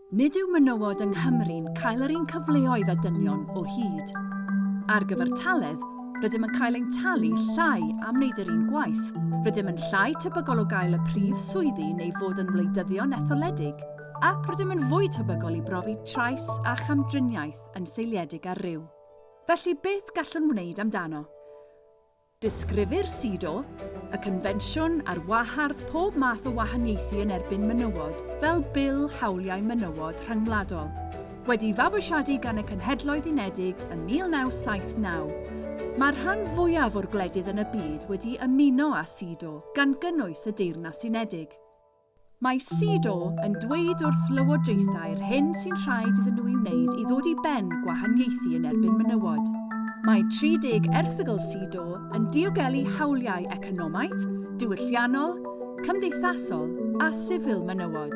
Nid yw menywod yng Nghymru'n cael yr un cyfleoedd â dynion o hyd. Ar gyfartaledd, rydym yn cael ein talu llai am wneud yr un gwaith, rydym yn llai tebygol o gael y prif swyddi neu fod yn wleidyddion etholedig, ac rydym yn fwy tebygol i brofi trais a chamdriniaeth yn seiliedig ar ryw. Felly beth gallwn wneud amdano? Disgrifir CEDAW, y Confensiwn ar Wahardd Pob Math o Wahaniaethu yn Erbyn Menywod, fel Bil Hawliau Menywod Rhyngwladol. Wedi'i fabwysiadu gan y Cenhedloedd Unedig ym 1979, mae'r rhan fwyaf o'r gwledydd yn y byd wedi ymuno â CEDAW, gan gynnwys y Deyrnas Unedig. Mae CEDAW yn dweud wrth lywodraethau'r hyn sy'n rhaid iddyn nhw ei wneud i ddod i ben gwahaniaethu yn erbyn menywod. Mae 30 erthygl CEDAW yn diogelu hawliau economaidd, diwylliannol, cymdeithasol a sifil menywod.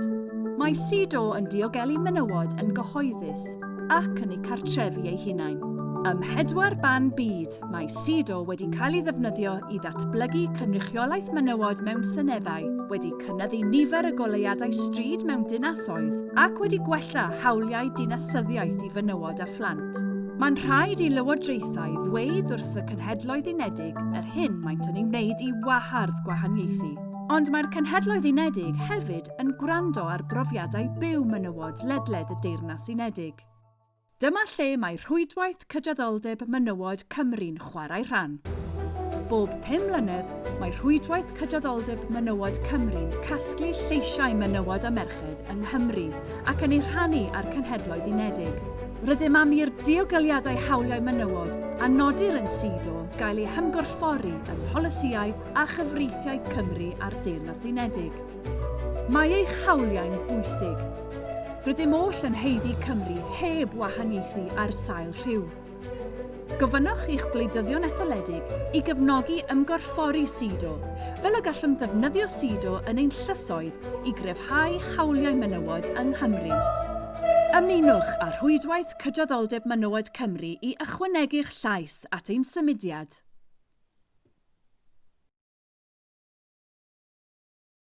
Mae CEDAW yn diogelu menywod yn gyhoeddus ac yn eu cartrefi eu hunain. Ym mhedwar ban byd, mae CEDAW wedi cael ei ddefnyddio i ddatblygu cynrychiolaeth menywod mewn seneddau, wedi cynyddu nifer y goleuadau stryd mewn dinasoedd, ac wedi gwella hawliau dinasyddiaeth i fenywod a phlant. Mae'n rhaid i lywodraethau ddweud wrth y Cenhedloedd Unedig yr hyn maent yn ei wneud i wahardd gwahaniaethu. Ond mae'r Cenhedloedd Unedig hefyd yn gwrando ar brofiadau byw menywod ledled y Deyrnas Unedig. Dyma lle mae Rhwydwaith Cydraddoldeb Menywod Cymru'n chwarae rhan. Bob pum mlynedd, mae Rhwydwaith Cydraddoldeb Menywod Cymru'n casglu lleisiau menywod a merched yng Nghymru ac yn eu rhannu â'r Cenhedloedd Unedig. Rydym am i'r diogeliadau hawliau menywod a nodir yn CEDAW gael eu hymgorffori ym mholisïau a chyfreithiau Cymru a'r Deyrnas Unedig. Mae eich hawliau'n bwysig. Rydym oll yn haeddu Cymru heb wahaniaethu ar sail rhyw. Gofynnwch i'ch gwleidyddion etholedig i gefnogi ymgorffori CEDAW, fel y gallwn ddefnyddio CEDAW yn ein llysoedd i gryfhau hawliau menywod yng Nghymru. Ymunwch â Rhwydwaith Cydraddoldeb Menywod Cymru i ychwanegu'ch llais at ein symudiad.